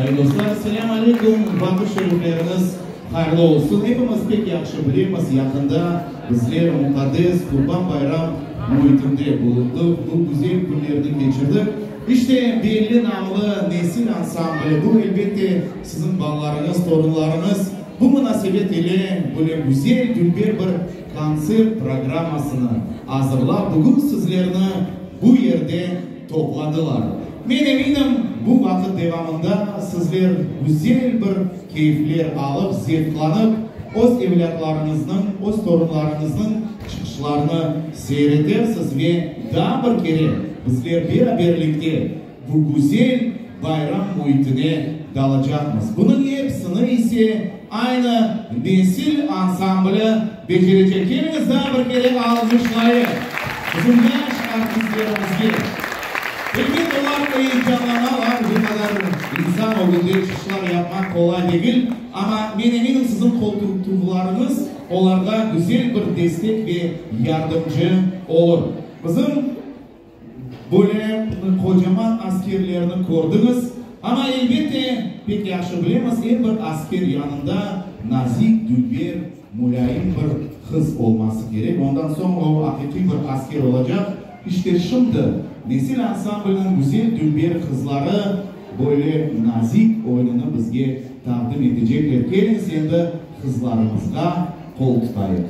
Sayın dostlar, selâm aleyküm, vaqıt şerifleriñiz hayırlı olsun. Epimiz pek yahşı bilemiz, yaqında bizler muqaddes Qurban bayram müitinde bulundıq, bu güzel künlerni keçirdik. İşte, belli namlı Nesil ansambli, bu, elbette, siziñ balalarıñız, torunlarıñız, bu munasebet ile böyle güzel, dülber bir kontsert programmasını azırlap, bugün sizlerni bu yerde topladılar. Men eminim, bu vaqıt devamında sizler güzel bir keyfler alıp, zevqlanıp, öz evlâtlarıñıznıñ, öz torunlarıñıznıñ çıqışlarını seyir etersiz ve daa bir kere bizler beraberlikte bu güzel bayram müitine dalacaqmız. Bunıñ episini ise aynı Nesil ansambli becerecek. Keliñiz daa bir kere alğışlayıq bizim yaş artistlerimizge. Elbet, olar eyecanlanalar, bu qadar insan ögünde çıqışlar yapmaq qolay degil, amma men eminim, siziñ qoltutuvlarıñız olarğa güzel bir destek ve yardımcı olur. Bizim. Böyle qocaman askerlerni kördiñiz, amma, elbette, pek yahşı bilemiz, er bir asker yanında nazik, dülber, mulâyim bir qız olması kerek, ondan soñ o, aqiqiy bir asker olacaq. İşte, şimdi Nesil ansambliniñ güzel, dülber qızları böyle nazik oyunını bizge taqdim etecekler. Keliñiz, endi qızlarımızğa qol tutayıq.